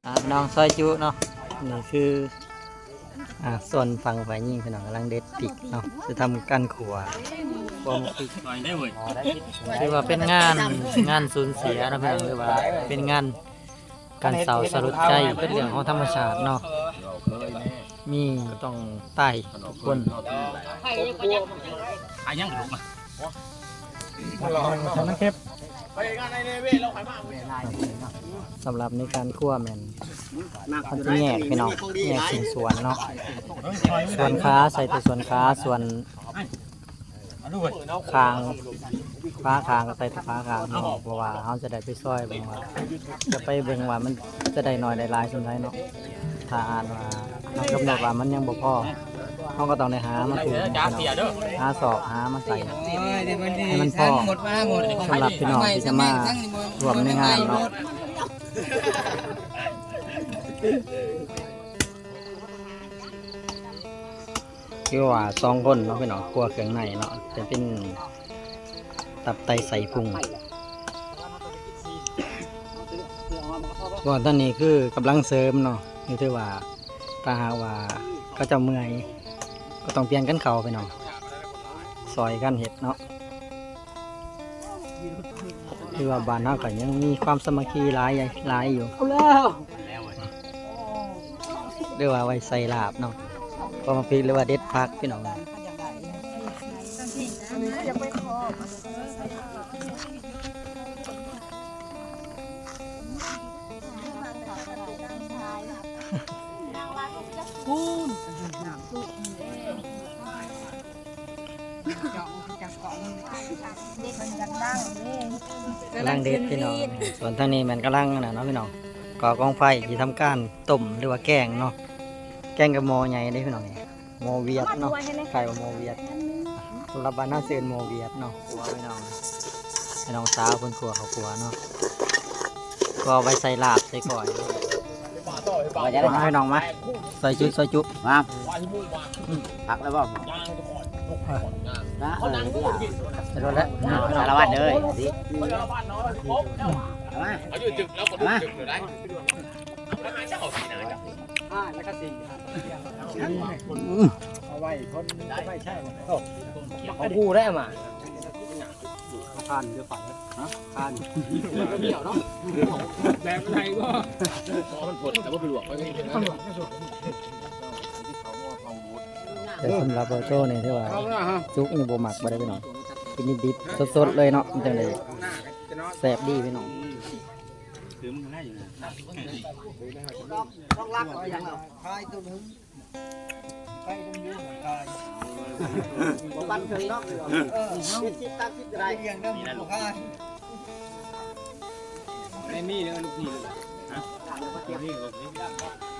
ອ່າ ພີ່ນ້ອງ ຊອຍຈຸເນາະ. ນີ້ຄື ອ່າ ສ່ວນຝັ່ງຝ່າຍຍິງ ພີ່ນ້ອງກຳລັງເດັດພິກເນາະ ຈະທຳການຂົ້ວ ຂົ້ວໝົກພິກ. ຖືວ່າເປັນງານ ງານສູນເສຍເນາະ ພີ່ນ້ອງ ຫຼືວ່າເປັນງານ ການເສົ້າສະຫຼົດໃຈ ເປັນເລື່ອງຂອງທຳມະຊາດເນາະ ມີກໍຕ້ອງຕາຍທຸກຄົນ. ສຳລັບໃນການຂົ້ວແມ່ນ ມັນຈະແຍກ ພີ່ນ້ອງ ແຍກເປັນສ່ວນເນາະ ສ່ວນຂາໃສ່ແຕ່ສ່ວນຂາ ສ່ວນ ຄາງ ຂວາຄາງກໍໃສ່ແຕ່ຂວາຄາງເນາະ ເພາະວ່າເຮົາຈະໄດ້ໄປຊອຍເບິ່ງວ່າ ຈະໄປເບິ່ງວ່າມັນຈະໄດ້ໜ້ອຍໄດ້ຫຼາຍສ່ຳໃດເນາະ. ຖ້າຫາກວ່າເຮົາກຳນົດວ່າມັນຍັງບໍ່ພໍ ເຮົາກໍຕ້ອງໄດ້ຫາມາເພີ່ມ ຫາຊອກຫາມາໃສ່ໃຫ້ມັນພໍ ສຳລັບພີ່ນ້ອງທີ່ຈະມາຮ່ວມໃນງານເນາະ. ຄືວ່າສອງຄົນເນາະ ພີ່ນ້ອງ ຄົວເຄື່ອງໃນເນາະ ຈະເປັນຕັບໄຕໄສ້ພຸງ. ສ່ວນຕອນນີ້ຄືກຳລັງເສີມເນາະ ນີ້ຖືວ່າ ຖ້າຫາກວ່າເຂົາເຈົ້າເມື່ອຍ ກໍຕ້ອງປ່ຽນກັນເຂົ້າ ພີ່ນ້ອງ ຊ່ອຍກັນເຮັດເນາະ. ຄືວ່າບ້ານເຮົາກໍຍັງມີຄວາມສາມັກຄີຫຼາຍ ຫຼາຍຢູ່ ເອົາແລ້ວ ຫຼືວ່າໄວ້ໃສ່ລາບເນາະ ເພາະວ່າພິກ ຫຼືວ່າເດັດຜັກ ພີ່ນ້ອງ. ກຳລັງເດັດ ພີ່ນ້ອງ ສ່ວນທາງນີ້ແມ່ນກຳລັງອັນນັ້ນເນາະ ພີ່ນ້ອງ ກໍ່ກອງໄຟທີ່ທຳການຕົ້ມ ຫຼືວ່າແກງເນາະ ແກງກັບໝໍ້ໃຫຍ່ເດ້ ພີ່ນ້ອງ. ໝໍ້ຫວຽດເນາະ ຄ້າຍວ່າໝໍ້ຫວຽດ ສຳລັບບ້ານເຮົາເອີ້ນໝໍ້ຫວຽດເນາະ. ຄົວ ພີ່ນ້ອງ ໃຫ້ນ້ອງສາວເພິ່ນຂົ້ວເຂົ້າຂົ້ວເນາະ ກໍໄວ້ໃສ່ລາບໃສ່ກ້ອຍ. ມາ ພີ່ນ້ອງ ມາ ຊອຍຈຸ ຊອຍຈຸ ມາ ຜັກແລ້ວບໍ່? ເອີ ໄປໂລດແລ້ວ ສາລະວັດເດີ ມາ ມາ. ອືມ ເອົາໄວ້ຄົນໄປໃຊ້ ເອົາ ເອົາຄູ່ໄດ້ມາ ຜ່ານເດີ ຜ່ານ ຮະ ຜ່ານ ແບບໃດບໍ່? ມັນພົດ ແຕ່ບໍ່ສະດວກໄວ້ນີ້ນະ. ແຕ່ສຳລັບບ່າວໂຈ້ນີ້ ຖືວ່າ ເອົາລະຮະ ສຸກນີ້ບໍ່ມັກບໍ່ໄດ້ ພີ່ນ້ອງ ກິນດິບໆ ສົດໆ ເລີຍເນາະ ມັນຈັ່ງໄດ້ແຊບດີ ພີ່ນ້ອງ. ຕ້ອງລັກເອົາຫຍັງລະ ຂາຍໂຕໜຶ່ງ ໄປນຳຢູ່ຂາຍ ບໍ່ປັນເຖິງດອກ ເອີ ເຈັດສິບ ສາມສິບ ກໍໄດ້ ບໍ່ຂາຍ ໄດ້ມີເດີ ລູກນີ້ເດີ ຮະ ມີລູກນີ້.